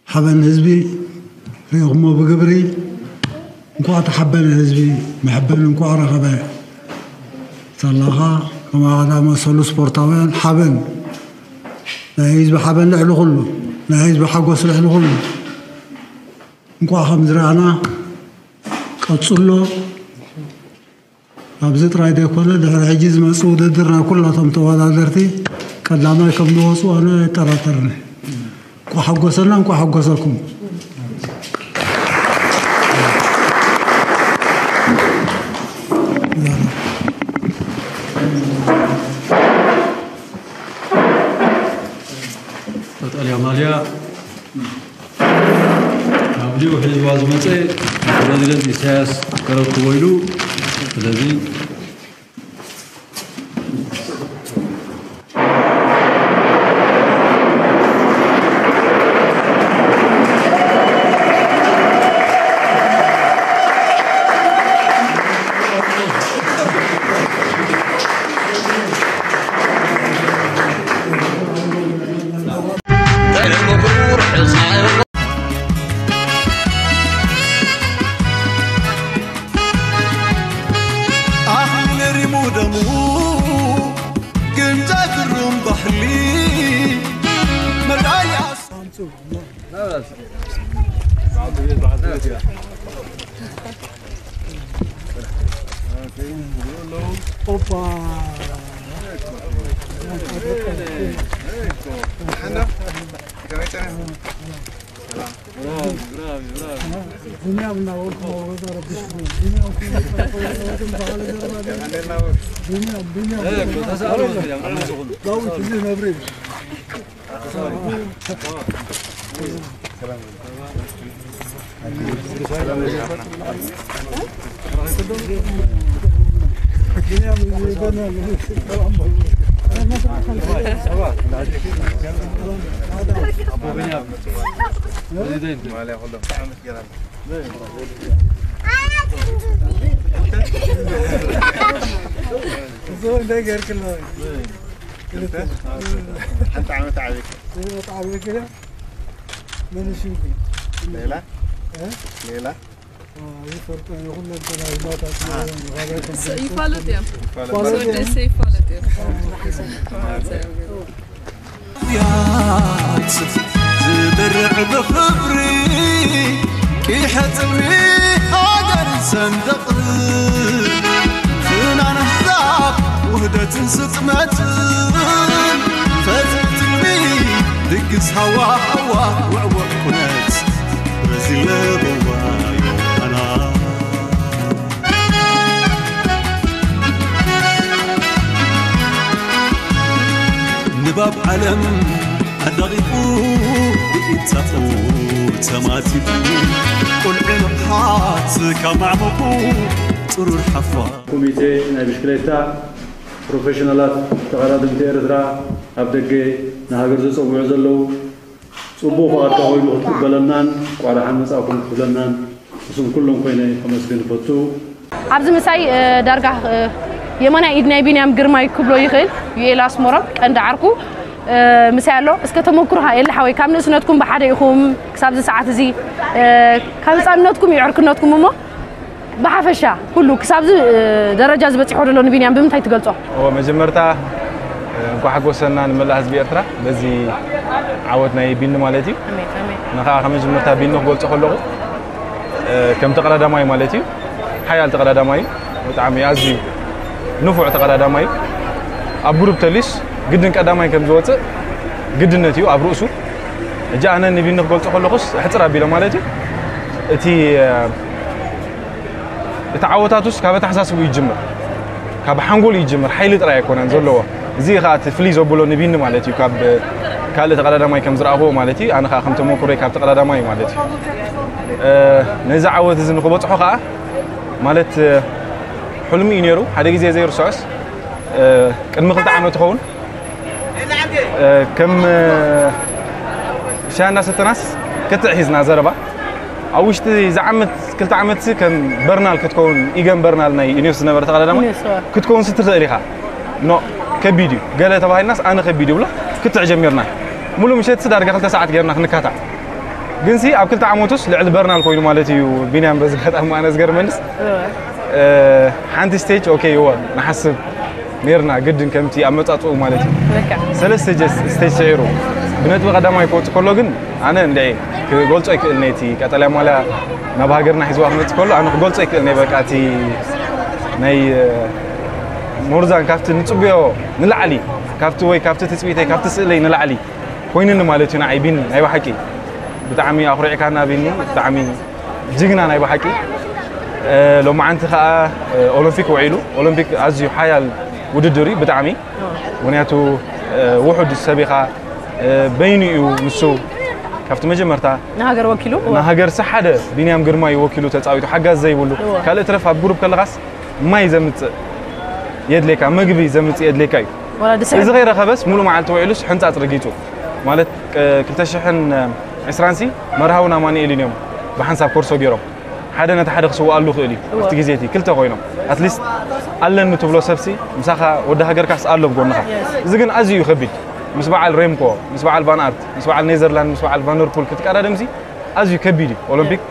ሓበን ህዝቢ ርኢኹሞ ብግብሪ። እንኳዕ ተሓበነ ህዝቢ፣ መሐበኒ እንኳዕ ረኸበ። ሳላኻ ከማኻ ዝኣመሰሉ ስፖርታውያን ሓበን፣ ናይ ህዝቢ ሓበን ልዕሊ ኩሉ፣ ናይ ህዝቢ ሓጎስ ልዕሊ ኩሉ። እንኳዕ ከም ዝረኣና ቀጽሎ። ኣብዚ ጥራይ ዘይኮነ፣ ድሕሪ ሕጂ ዝመጽእ ውድድር ናይ ኩላቶም ተወዳደርቲ ቀዳማይ ከም ዝወጹ ኣነ ኣይጠራጠርን። እንኳዕ ሓጎሰና፣ እንኳዕ ሓጎሰኩም። ቀጠልያ ማልያ ካብ ሊኡ ሒዝዋ ዝመጸ ፕረዚደንት ኢሳያስ ከረክቦ ኢሉ። ስለዚ ኣኽሊል ሪሙ ደሙ ግምጃ ግሩም ባህሊ መዳይ ኣስ- ሓንቲ ዓመት ዓብይካ። ሌላ? ሌላ? ይፋለጥ እዮም። ይፋለጥ እዮም። ወደሰ ይፋለጥ እዮም። ያት ዝድርዕ ብኽብሪ ቂሐ ጽልሚ ሃገር ሰንደቕ ፍናን ኣሕዛብ ውህደትን ስጥመትን ፈትሒ ትልሚ ድግስ ሃዋ ሃዋ ውዕውዕ ኩነት በዚ ለበዋ ዮሃና ንባብ ዓለም ኣዳቒቑ ብኢድ ጻፍኡ ተማቲኹ ቁልዒ ንቕሓት ካብ ማዕመቑ ጥሩር ሓፋ ኮሚቴ ናይ ብሽክሌታ ፕሮፌሽናላት ተቐዳደምቲ ኤርትራ ኣብ ደገ ንሃገር ዘጸውዑ ዘለዉ ጽቡቕ ፍቓድካ ኮይኑ ክትቅበለናን እንቋዕ ደሓን መጻእኩም ክትብለናን ንስም ኩሎም ኮይነ ከመስግን እፈቱ። ኣብዚ ምሳይ ዳርጋ የማናይ ኢድ ናይ ቢንያም ግርማይ ክብሎ ይኽእል ዩኤል ኣስመሮም ቀንዲ ዓርኩ ምሳይ ኣሎ። እስከ ተመክሮኻ ኤሊ ሓወይ ካብ ንእስነትኩም ብሓደ ኢኹም ክሳብዚ ሰዓት እዚ ካብ ህፃንነትኩም እዩ ዕርክነትኩም እሞ ብሓፈሻ ኩሉ ክሳብዚ ደረጃ ዝበፂሖ ዘሎ ንቢንያም ብምንታይ ትገልፆ? እወ መጀመርታ እንኳዕ ሓጎሰና ንመላእ ህዝቢ ኤርትራ በዚ ዓወት ናይ ቢኒ ማለት እዩ። ንኸዓ ከመጀመርታ ቢኒ ክገልፆ ከለኹ ከም ተቐዳዳማይ ማለት እዩ ሓያል ተቐዳዳማይ እዩ። ብጣዕሚ ኣዝዩ ንፉዕ ተቐዳዳማይ እዩ። ኣብ ግሩፕ ተሊስ ግድን ቀዳማይ ከም ዝወፅእ ግድነት እዩ ኣብ ርእሱ። ሕጂ ኣነ ንቢኒ ክገልፆ ከለኹስ ሕፅር ኣቢለ ማለት እዩ እቲ እቲ ዓወታቱስ ካብ ኣተሓሳስቡ ይጅምር፣ ካብ ሓንጎል ይጅምር፣ ሓይሊ ጥራይ ኣይኮነን ዘለዎ። እዚ ከዓ እቲ ፍልይ ዘብሎ ንቢኒ ማለት እዩ ካብ ካልእ ተቐዳዳማይ ከም ዝረኣኽዎ ማለት እዩ። ኣነ ከዓ ከም ተመክሮይ ካብ ተቐዳዳማይ ማለት እዩ። ነዚ ዓወት እዚ ንክበፅሖ ከዓ ማለት ሕልሚ እዩ ነይሩ። ሓደ ግዜ ዘይርስዖስ ቅድሚ ክልተ ዓመት ይኸውን ከም ሻና ሰተናስ ክትዕ ሒዝና ዘረባ ኣብ ውሽጢ እዚ ዓመት ክልተ ዓመት ከም በርናል ክትከውን ኢገን በርናል ናይ ኢኒዮስ ዝነበረ ተቐዳዳማይ ክትከውን ስትኽእል ኢኻ። ኖ ከቢድ እዩ ገለ ተባሂልናስ ኣነ ከቢድ ይብሎ ክትዕ ጀሚርና ሙሉ ምሸት ዳርጋ ክልተ ሰዓት ጌርና ክንካታዕ ግንሲ ኣብ ክልተ ዓመቱስ ልዕሊ በርናል ኮይኑ ማለት እዩ። ቢንያም በዚ ኣጋጣሚ ኣነ ዝገርመንስ ሓንቲ ስቴጅ ኦኬ ይወ ንሓስብ ነርና ግድን ከምቲ ኣመጻጽኡ ማለት እዩ። ሰለስተ ስቴጅ ስዒሩ ብነጥቢ ቀዳማይ ክወጽእ ከሎ ግን ኣነ እንደ ክገልጾ ይክእል ነቲ ቀጠልያ ማልያ ናብ ሃገርና ሒዝዋ ክመጽእ ከሎ ኣነ ክገልጾ ይክእል ነይ በቃ እቲ ናይ ሞርዛን ካብቲ ንጽብዮ ንላዕሊ ካብቲ ወይ ካብቲ ትጽቢተይ ካብቲ ስእለይ ንላዕሊ ኮይኑኒ ማለት እዩ። ንዓይ ቢኒ ናይ ብሓቂ ብጣዕሚ ኣኹሪዕካና ቢኒ፣ ብጣዕሚ ጅግና ናይ ብሓቂ። ሎማዓንቲ ከዓ ኦሎምፒክ ውዒሉ። ኦሎምፒክ ኣዝዩ ሓያል ውድድር እዩ ብጣዕሚ። ምክንያቱ ውሑድ ሰብ ኢኻ። በይኑ እዩ ንሱ ካብቲ መጀመርታ ንሃገር ወኪሉ ንሃገርሲ ሓደ ቢንያም ግርማ እዩ ወኪሉ ተፃዊቱ ሓጋዝ ዘይብሉ። ካልእ ትረፍ ኣብ ግሩፕ ከለኻስ ማይ ዘምፅእ የድሌካ፣ መግቢ ዘምፅእ የድሌካ እዩ። እዚ ከይረኸበስ ሙሉእ መዓልቲ ውዒሉስ ሕንፃፅ ረጊፁ ማለት ክልተ ሽሕን ዕስራን ሲ መርሃውን ኣማኑኤልን እዮም ብሓንሳብ ኮርሶ ገይሮም። ሓደ ነቲ ሓደ ክስውኣሉ ይኽእል እዩ። ኣብቲ ግዜ እቲ ክልተ ኮይኖም ኣትሊስት ኣለኒ ትብሎ ሰብሲ ምሳኻ ወዲ ሃገርካስ ኣሎ ብጎንኻ። እዚ ግን ኣዝዩ እዩ ከቢድ። ምስ በዓል ሬምኮ፣ ምስ በዓል ቫን ኣርት፣ ምስ በዓል ኔዘርላንድ፣ ምስ በዓል ቫንደርፑል ክትቀዳደምሲ ኣዝዩ ከቢድ እዩ። ኦሎምፒክ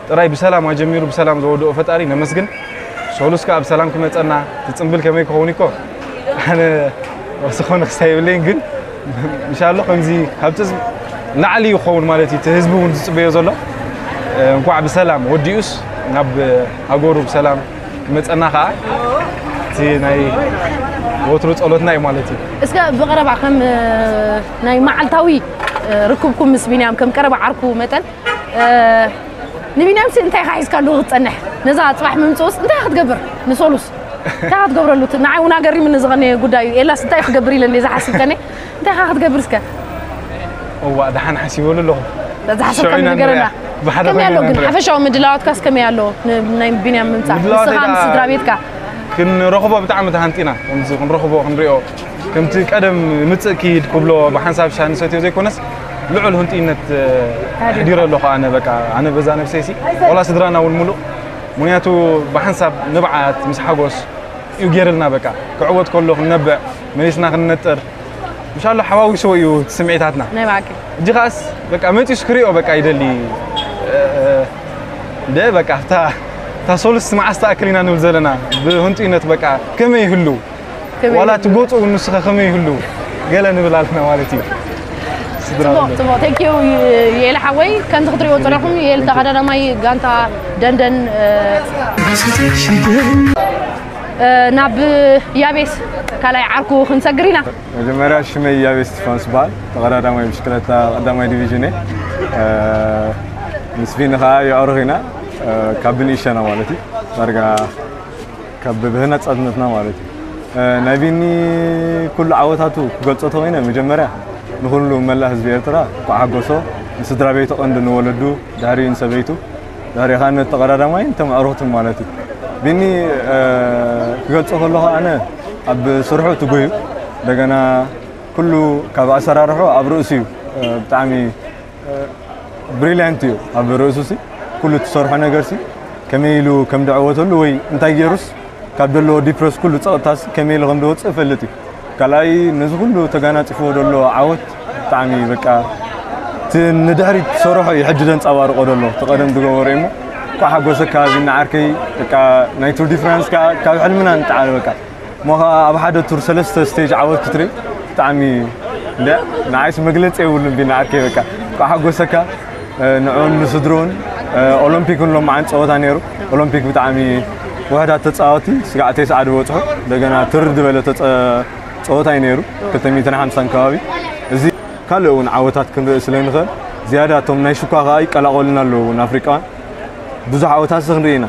ጥራይ ብሰላም ኣጀሚሩ ብሰላም ዘወድኦ ፈጣሪ ነመስግን። ሶሉስ ከኣ ብሰላም ክመጸና ትጽምብል ከመይ ክኸውን እኮ ኣነ ዝኾነ ክስታይ የብለይን ግን እንሻሎ ከምዚ ካብ ጥዝ ላዕሊ ይኸውን ማለት እዩ። እቲ ህዝቢ እውን ዝጽበዮ ዘሎ እንኳዕ ብሰላም ወዲኡስ ናብ ሃገሩ ብሰላም ክመጸና ከዓ እቲ ናይ ወትሩ ጸሎትና እዩ ማለት እዩ። እስከ ብቐረባ ከም ናይ መዓልታዊ ርክብኩም ምስ ቢንያም ከም ቀረባ ዓርኩ መጠን ንቢንያም ሲ እንታይ ኢኻ ሒዝካሉ ክትጸንሕ? ነዛ ጽባሕ ምምጽኡስ እንታይ ኢኻ ክትገብር? ንሶሉስ እንታይ ኢኻ ክትገብረሉ? እቲ ንዓይ እውን ኣገሪምኒ ዝቐነየ ጉዳይ እዩ። ኤላስ እንታይ ክገብር ኢለ እንደ ዝሓስብ ቀነ እንታይ ኢኻ ክትገብር እስከ? እዋ ደሓን ሓሲበሉ ኣለኹ። ዝሓሰብካ ሽዑ ኢና ንገረና። ንሪኣ። ብሓደ ከመይ ኮይና ኣሎ ግን ንሪኣ። ሓፈሻዊ ምድላዋትካስ ከመይ ኣሎ? ን-፣ ናይ ቢንያም ምምጻእ ምድላዋት ንስኻ ምስ ኢላ ስድራ ቤትካ? ክንረኽቦ ብጣዕሚ ተሃንጢና። ከምዚ ክንረኽቦ ክንሪኦ ከምቲ ቀደም ምጽእ ክይድ ክብሎ ብሓንሳብ ሻሂ ንሰትዮ ዘይኮነስ ልዑል ህንጥይነት ኣሕዲረ ኣለኹ። ኣነ በቃ ኣነ በዛ ነብሰይሲ ዋላ ስድራና እውን ሙሉእ ምክንያቱ ብሓንሳብ ንብዓት ምስ ሓጎስ እዩ ገይርልና በቃ ክዕወት ከሎ ክንነብዕ መሊስና ክንነጥር ምሻሎ ሓዋዊስዎ እዩ እቲ ስምዒታትና። ናይ ብሓቂ። እጂ ኸኣስ በቃ መፂስ ክሪኦ በቃ ይደሊ እ፣ እ፣ እንደ በቃ እታ እታ ሶሉስ መዓስ ትኣክል ኢና ንብል ዘለና ብህንጡይነት በቃ ከመይ ይህሉ ከመይ ዋላ ይህሉ? እቲ ገፁ እውን ንስኸ ከመይ ይህሉ ገለ ንብል ኣለና ማለት እዩ። ስድራ ጽቡቕ፣ ጽቡቕ። Thank you፣ ዩኤል ሓወይ። ከምቲ ክትሪእዎ ጸኒሕኩም፣ ዩኤል ተቐዳዳማይ ጋንታ ደንደን፣ እ፣ እ፣ ናብ ያቤስ ካልኣይ ዓርኩ ክንሰግር ኢና። መጀመርያ ሽመይ ያቤስ እስጢፋኖስ ይበሃል። ተቐዳዳማይ ብሽክለታ ቀዳማይ ዲቪዥን እየ። እ፣ ምስ ቢኒ ኸኣ የዕሩኽ ኢና። እ፣ ካብ ብንእሸና ማለት እዩ። ዳርጋ ካብ ብህነጻትነትና ማለት እዩ። እ፣ ናይ ቢኒ ኩሉ ዓወታቱ ክገልጾ ተኾይነ፣ መጀመርያ ንኹሉ መላእ ህዝቢ ኤርትራ እንኳዕ ሓጎሶ፣ ንስድራ ቤቱ ቀንዲ ንወለዱ፣ ድሕሪኡ ንሰበይቱ፣ ድሕሪኡ ኸኣ ነቲ ተቐዳዳማይ እንቶም ኣዕሩኽቱን ማለት እዩ። ቢኒ፣ እ፣ ክገልጾ ከለኹ ኣነ ኣብ ስርሑ ትጉህ እዩ። እንደገና ኩሉ ካብ ኣሰራርሑ ኣብ ርእሱ እዩ። እ፣ ብጣዕሚ ብሪልያንት እዩ ኣብ ርእሱሲ ኩሉ እትሰርሖ ነገርሲ ከመይ ኢሉ ከም ድዕወተሉ ወይ እንታይ ገይሩስ ካብ ዘለዎ ዲፕረስ ኩሉ ጸቕጥታሲ ከመይ ኢሉ ከም ድወጽእ እፈልጥ እዩ። ካልኣይ ነዚ ኩሉ ተጋናጺፍዎ ዘሎ ዓወት ብጣዕሚ በቃ እቲ ንድሕሪት ትሰርሖ እዩ ሕጂ ደንጸባርቆ ዘሎ እቲ ቀደም ዝገበሮ እሞ እንኳዕ ሓጎሰካ ቢኒ ዓርከይ በቃ ናይ ቱር ዲ ፍራንስ ከኣ ካብ ሕልምና ንጠዓል በቃ እሞ ኸዓ ኣብ ሓደ ቱር ሰለስተ ስቴጅ ዓወት ክትርኢ ብጣዕሚ እንደ ንዓይስ መግለፂ የብሉን ቢኒ ዓርከይ በቃ እንኳዕ ሓጎሰካ። ንዑን ንስድርኡን ኦሎምፒክ እውን ሎማዓንቲ ፀወታ ነይሩ። ኦሎምፒክ ብጣዕሚ ውሕዳት ተፃወቲ ስጋዕ ተስዓ ዝበፅሑ እንደገና ትርር ዝበለ ተፀ- ፀወታ እዩ ነይሩ። ክልተ ሚእትን ሓምሳን ከባቢ እዚ ካልእ እውን ዓወታት ክንርኢ ስለ ንኽእል ዝያዳ እቶም ናይ ሽኳ ከዓ ይቀላቐሉና ኣለዉ እውን ኣፍሪቃውያን ብዙሕ ዓወታት ክንርኢ ኢና።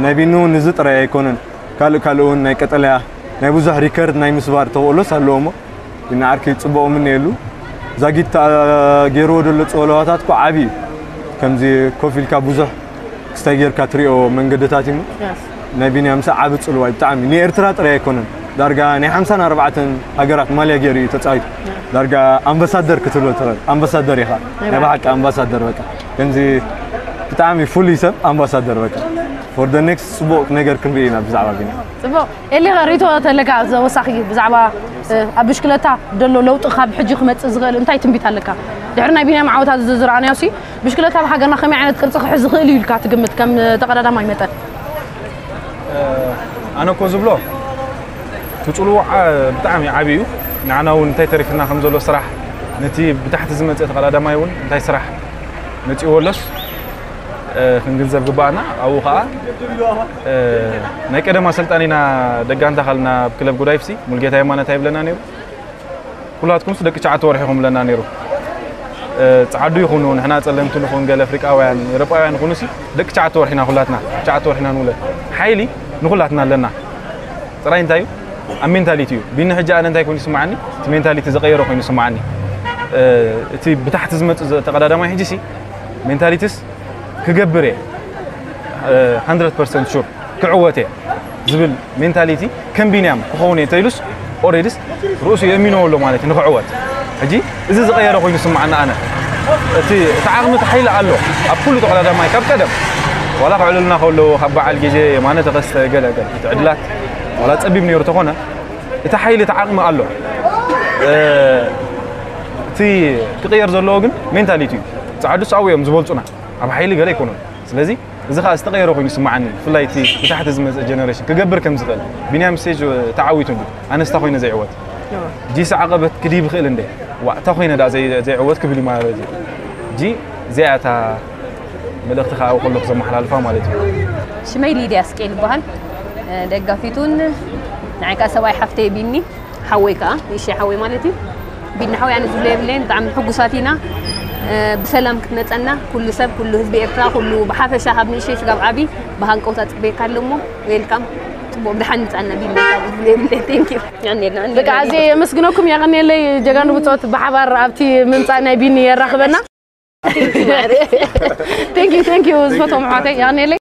ናይ ቢኒ እውን እዚ ጥራይ ኣይኮነን ካልእ ካልእ እውን ናይ ቀጠልያ ናይ ብዙሕ ሪከርድ ናይ ምስባር ተኽእሎስ ኣለዎ እሞ ቢኒ ዓርከይ ፅቡቕ ምነየሉ። ዛጊት ገይርዎ ዘሎ ፀወለዋታት እኮ ዓብዪ እዩ። ከምዚ ኮፍ ኢልካ ብዙሕ ክስታይ ጌርካ ትሪኦ መንገድታት እዩ። ናይ ቢንያም ምሳዕ ዓቢ ጽልዋ እዩ ብጣዕሚ ንኤርትራ ጥራይ ኣይኮነን ዳርጋ ናይ ሓምሳን ኣርባዕተን ሃገራት ማልያ ገይሩ እዩ ተጻዊቱ። ዳርጋ ኣምባሳደር ክትብሎ ትኽእል ኣምባሳደር ኢኻ ናይ ብሓቂ ኣምባሳደር በቃ ከምዚ ብጣዕሚ ፍሉይ ሰብ ኣምባሳደር በቃ for the next ጽቡቕ ነገር ክንርኢ ኢና ብዛዕባ ቢንያም። ጽቡቕ ኤሊ ሪቶ ተለካ ወሳኺ ብዛዕባ ኣብ ብሽክለታ ዘሎ ለውጢ ካብ ሕጂ ክመጽእ ዝኽእል እንታይ ትንቢት ኣለካ? ድሕሪ ናይ ቢንያም ዓወታት ዝዝረኣናዮ ሲ ብሽክለታ ኣብ ሃገርና ከመይ ዓይነት ቅርፂ ክሕዝ ይኽእል እዩ ኢልካ ትግምት ከም ተቐዳዳማይ መጠን? ኣነ እኮ ዝብሎ እቲ ፅልዋ ብጣዕሚ ዓብዪ እዩ። ንዓና እውን እንታይ ተሪፍና ከም ዘሎ ስራሕ፣ ነቲ ብታሕቲ ዝመፅእ ተቐዳዳማይ እውን እንታይ ስራሕ መፂእዎ ኣሎስ ክንግንዘብ ግባኣና። ኣብኡ ከዓ ናይ ቀደም ኣሰልጣኒና ደጋንታ ካልና ኣብ ክለብ ጉዳይፍሲ ሙልጌታ የማነ እንታይ ይብለና ነይሩ? ኩላትኩምስ ደቂ ትሽዓተ ወርሒ ኢኹም ብለና ነይሩ። እ፣ ጻዓዱ ይኹኑ፣ ንሕና ጸለምቲ ንኹን፣ ገለ ኣፍሪቃውያን፣ ኤውሮጳውያን ይኹኑሲ፣ ደቂ ትሽዓተ ወርሒና ኩላትና፣ ትሽዓተ ወርሒና ንውለድ። ሓይሊ ንኹላትና ኣለና። ጥራይ እንታይ እዩ? ኣብ ሜንታሊቲ እዩ። ቢኒ ሕጂ ኣነ እንታይ ኮይኑ ይስምዓኒ? እቲ ሜንታሊቲ ዝቐየረ ኮይኑ ይስምዓኒ። እ፣ እቲ ብታሕቲ ዝመጽእ ዘ-፣ ተቐዳዳማይ ሕጂሲ፣ ሜንታሊቲስ ክገብር እየ፣ እ፣ ሃንድረድ ፐርሰንት ሹር፣ ክዕወት እየ ዝብል ሜንታሊቲ ከም ቢንያም ክኸውን እየ እንተኢሉስ፣ ኦሬዲስ ርእሱ የእሚኖ ኣሎ ማለት እዩ ንክዕወት። ሕጂ እዚ ዝቐየረ ኮይኑ ይስምዓኒ ኣነ። እቲ፣ እቲ ዓቕሚ፣ እቲ ሓይሊ ኣሎ ኣብ ኩሉ ተቐዳዳማይ ካብ ቀደም። ዋላ ክዕልልና ከለዉ ካብ በዓል ግዜ የማነ ተኸስተ ገለ ገለ እቲ ዕድላት ዋላ ጸቢብ ነይሩ ተኾነ፣ እቲ ሓይሊ፣ እቲ ዓቕሚ ኣሎ። እ፣ እቲ ክቕየር ዘለዎ ግን ሜንታሊቲ እዩ። ጻዕዱስ ኣብኡ እዮም ዝበልጹና። ኣብ ሓይሊ ገለ ኣይኮኑን። ስለዚ እዚ ኸኣ ዝተቐየረ ኮይኑ ይስምዓኒ። ብፍላይ እቲ ብታሕቲ ዝመጽእ ጀነሬሽን ክገብር ከም ዝኽእል። ቢንያም ስቴጅ ተዓዊቱ እንድዩ። ኣነስ እንታይ ኮይነ ዘይዕወት? ጂስ ዓቐበት ክድይብ ይኽእል እንደ? ዋእ፣ እንታይ ኮይነ ደኣ ዘይ-፣ ዘይዕወት ክብል እዩ ማለት እዩ። ጂ እዚኣ እታ መልእኽቲ ከኣ ከለኹ ዘመሓላልፋ ማለት እዩ። ሽመይ ሊድያ ስቄል ይበሃል። ደጋፊቱን ንዓይ ከኣ ሰብኣይ ሓፍተይ ቢኒ፣ ሓወይ ከኣ ንእሽተይ ሓወይ ማለት እዩ። ቢኒ ሓወይ ኣነ ዝብሎ የብለይን፣ ብጣዕሚ ሕጉሳት ኢና። ብሰላም ክትመጸና ኩሉ ሰብ፣ ኩሉ ህዝቢ ኤርትራ፣ ኩሉ ብሓፈሻ ካብ ንእሽተይ ስጋብ ዓቢ ብሃንቀውታ ጽበየካ ኣሎ እሞ፣ ዌልካም። ጽቡቕ ብድሓን ምጻና ቢኒ፣ ካብ ዝብሎ የብለይን። ቴንክ ዩ። ያኔልና በቃ ኣዝየ የመስግነኩም፣ የቐንየለይ ጀጋኑ ብጾት ብሓባር ኣብቲ ምምጻእ ናይ ቢኒ የራኽበና። ቴንክ ዩ፣ ቴንክ ዩ ዝፈትዎም ኣሕዋተይ፣ የቐንየለይ።